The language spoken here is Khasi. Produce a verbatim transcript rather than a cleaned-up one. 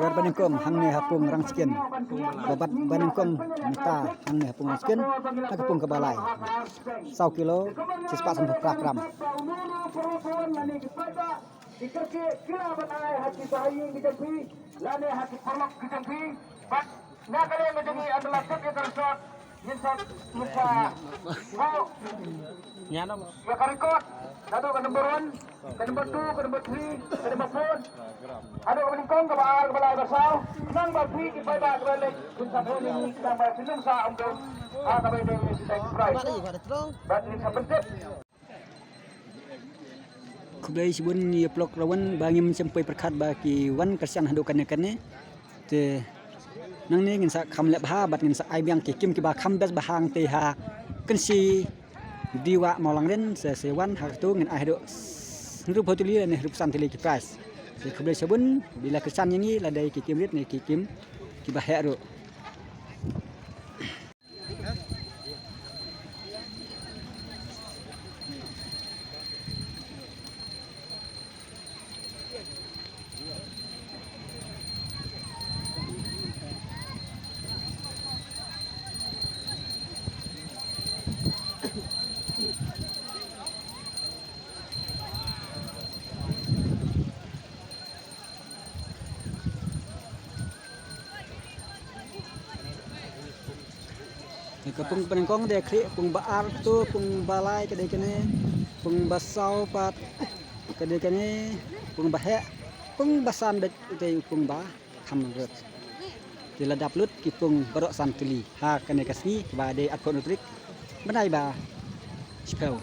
Ba nyngkong hangne ha pung Rangchicken. Ba bat ba nyngkong mynta hangne ha pung Rangchicken. Ha ka pung kaba lai. Saw kilo, shispah sanphew phra gram. Ki kyrkieh ki la ban ai ha ki bahaïing ki jong phi, lane ha ki paralok ki jong phi. Bad na ka liang ka jong ngi ynda la tip ïa ka result, ngin sa, ngin sa buh ïa ka record. Naduh ka number one, ka number two, ka number three, ka number four. Haduh kaba nyngkong, kaba ar, kaba lai, kaba saw. Khnang ba phi ki paidbah kiba leit, ngin sa buh ïa ngi, khnang ba shnong sa Umdum, ha kaba ïadei bad ki prize. Bad ngin sa pyntip. Khublei shibun ïa paralok ruh ba ngim shym poi pyrkhat ba ki wan kyrshan haduh kane kane. Te nangne ngin sa kham leh bha bad ngin sa ai biang ki kim kiba kham best bha hangtei ha Kynshi Diwa Mawlangrin. Sa sa wan ha katu ngin ai haduh hynriewphew tylli lane hynriewphew san tylli ki prize. Te khublei shibun ba la kyrshan ïa ngi, la dei ki kim rit ne ki kim kiba heh ruh. Ka pung ba nyngkong dei khlieh, pung ba ar tu, pung ba lai ka dei kane, pung ba saw pat ka dei kane, pung ba heh, pung ba san bad u dei u pung ba kham rit. Te la dap lut ki pung baroh san tylli ha kane ka sngi kaba dei arphew hynriew tarik bnai ba shiphew.